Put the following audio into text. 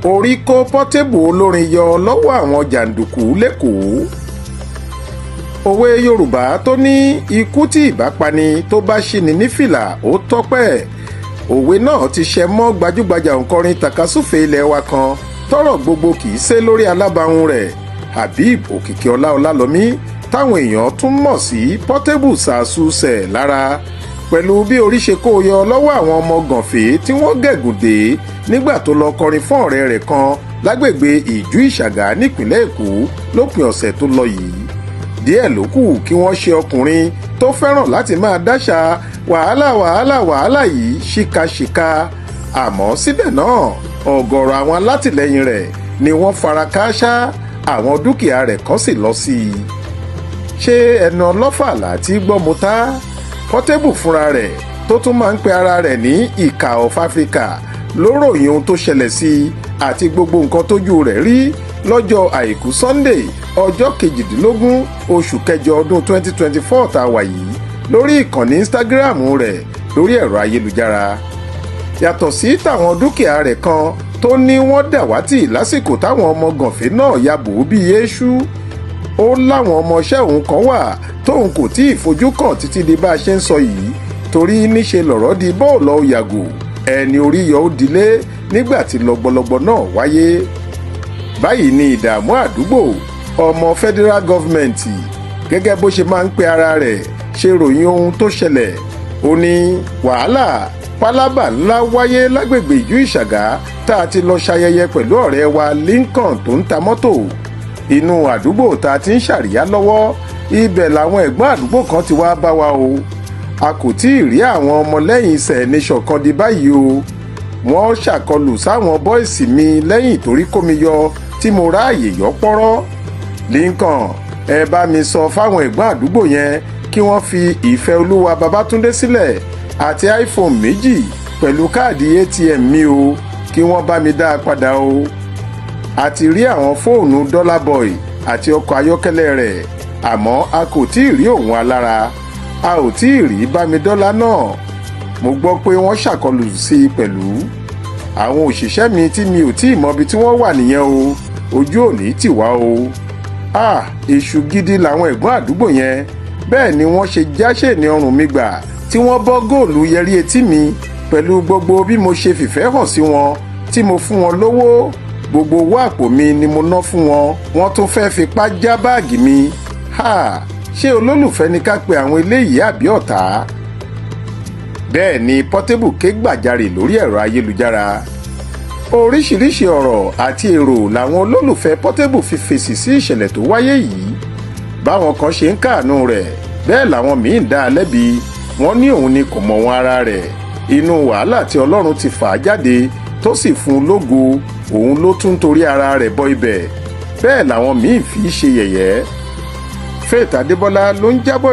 Orí kó Portable olórin yọ lọ́wọ́ àwọn jàǹdùkú lÉkòó. Òwe Yorùbá tó ní ikú tí ìbá pani tó bá ṣí ni ní fìlà, ó tọ́pẹ́. Òwe náà ti ṣẹ mọ́ gbajúgbajà òǹkọrin tàkasúfèé ilé wa kan tọ́rọ̀ gbogbo kì í ṣe lórí alábàáhùn rẹ̀, Habib Òkìkíọlá Ọlálọ́mí, táwọn èèyàn tún mọ̀ sí Portable Sàṣùṣẹ̀ lára, pẹ̀lú bí orí ṣe kó yọ lọ́wọ́ àwọn ọmọ gànfẹ́ tí wọ́n gẹ̀gùn dé nígbà tó lọ kọrin fún ọ̀rẹ́ rẹ̀ kan lágbègbè Ìjú Ìṣàgà nípìnlẹ̀ Èkó lópin ọ̀sẹ̀ tó lọ yìí. Díẹ̀ ló kù kí wọ́n ṣe ọkùnrin tó fẹ́ràn láti máa dáṣà wàhálà wàhálà wàhálà yìí ṣìkàṣìkà. Àmọ́ síbẹ̀ náà, ọ̀gọ̀rọ̀ àwọn alátìlẹyìn rẹ̀ ni wọ́n fara kááṣá, àwọn dúkìá rẹ̀ kan sì lọ sí i. Ṣé ẹnu ọlọ́fà láti gbọ́ mo tá? Portable fúnra rẹ̀, tó tún máa ń pe ara rẹ̀ ní Ìkà of Africa, ló ròyìn ohun tó ṣẹlẹ̀ sí i àti gbogbo nǹkan tójú rẹ̀ rí lọ́jọ́ Àìkú Sunday, ọjọ́ 18 oṣù kẹjọ ọdún 2024 tá a wà yìí, lórí ìkànnì Instagram rẹ̀ lórí ẹ̀rọ ayélujára. Yàtọ̀ sí tàwọn dúkìá rẹ̀ kan tó ní wọ́n dàwátì lásìkò táwọn ọmọ gànfẹ́ náà ya bò ó bíi eéṣú, ó láwọn ọmọọṣẹ́ òun kan wà tóun kò tí ì fojú kàn títí di bá a ṣe ń sọ yìí, torí níṣe lọ̀rọ̀ di bọ́ọ̀lù yàgò, ẹni orí yọ ó dilé nígbà tí lọ́gbọ́lọ́gbọ́ náà wáyé. Báyìí ni ìdààmú àdúgbò, ọmọ federal government, gẹ́gẹ́ bó ṣe máa ń pe ara rẹ̀, ṣe ròyìn ohun tó ṣẹlẹ̀. Ó ní wàhálà pálábà ńlá wáyé lágbègbè Ìjú Ìṣàgá tá a ti lọ ṣayẹyẹ pẹ̀lú ọ̀rẹ́ wa Lincoln tó ń ta mọ́tò. Inú àdúgbò tá a ti ń ṣàríyá lọ́wọ́, ibẹ̀ làwọn ẹ̀gbọ́n àdúgbò kan ti wá bá wa o. A kò tí ì rí àwọn ọmọlẹ́yìn Sẹ̀ẹ́nìṣọ̀ kan di báyìí o. Wọ́n ṣàkọlù sáwọn boys mi lẹ́yìn torí kó mi yọ tí mo ráàyè yọ pọ́rọ́. Lincoln, ẹ bá mi sọ fáwọn ẹ̀gbọ́n àdúgbò yẹn kí wọ́n fi Ìfẹ́ Olúwa Babátúndé sílẹ̀ àti iPhone 2 pẹ̀lú káàdì ATM mi o, kí wọ́n bá mi dá a padà o. A ti rí àwọn fóònù Dollar Boy àti ọkọ̀ ayọ́kẹ́lẹ́ rẹ̀, àmọ́ a kò tí ì rí òun alára. A ò tí ì rí Bámidọ́lá náà. Mo gbọ́ pé wọ́n ṣàkọlù sí i pẹ̀lú àwọn òṣìṣẹ́ mi tí mi ò tí ì mọbi tí wọ́n wà nìyẹn o. Ojú òní tì wá o. Ah, èṣù gidi làwọn ẹ̀gbọ́n àdúgbò yẹn. Bẹ́ẹ̀ ni wọ́n ṣe jáṣe ní ọrùn mi gbà tí wọ́n bọ́ góòlù yẹrí etí mi pẹ̀lú gbogbo bí mo ṣe fìfẹ́ hàn sí wọn, tí mo fún wọn lówó. Gbogbo owó àpò mi ni mo ná fún wọn. Wọ́n tún fẹ́ fipá já báàgì mi. Ha, ṣé olólùfẹ́ ni ká pe àwọn eléyìí àbí ọ̀tá? Bẹ́ẹ̀ ni Portable ké gbàjarè lórí ẹ̀rọ ayélujára. Oríṣiríṣi ọ̀rọ̀ àti èrò làwọn olólùfẹ́ Portable fi fèsì sí ìṣẹ̀lẹ̀ tó wáyé yìí. Báwọn kan ṣe ń káàánú rẹ̀, bẹ́ẹ̀ làwọn míín dá a lẹ́bi. Wọ́n ní òun ni kò mọ̀ wọn ara rẹ̀. Inú wàhálà tí Ọlọ́run ti fà á jáde tó sì fún un lógo, òun ló tún torí ara rẹ̀ bọ́ ibẹ̀. Bẹ́ẹ̀ làwọn míín fi ṣe yẹ̀yẹ́. Faith Adébọlá ló ń jábọ̀.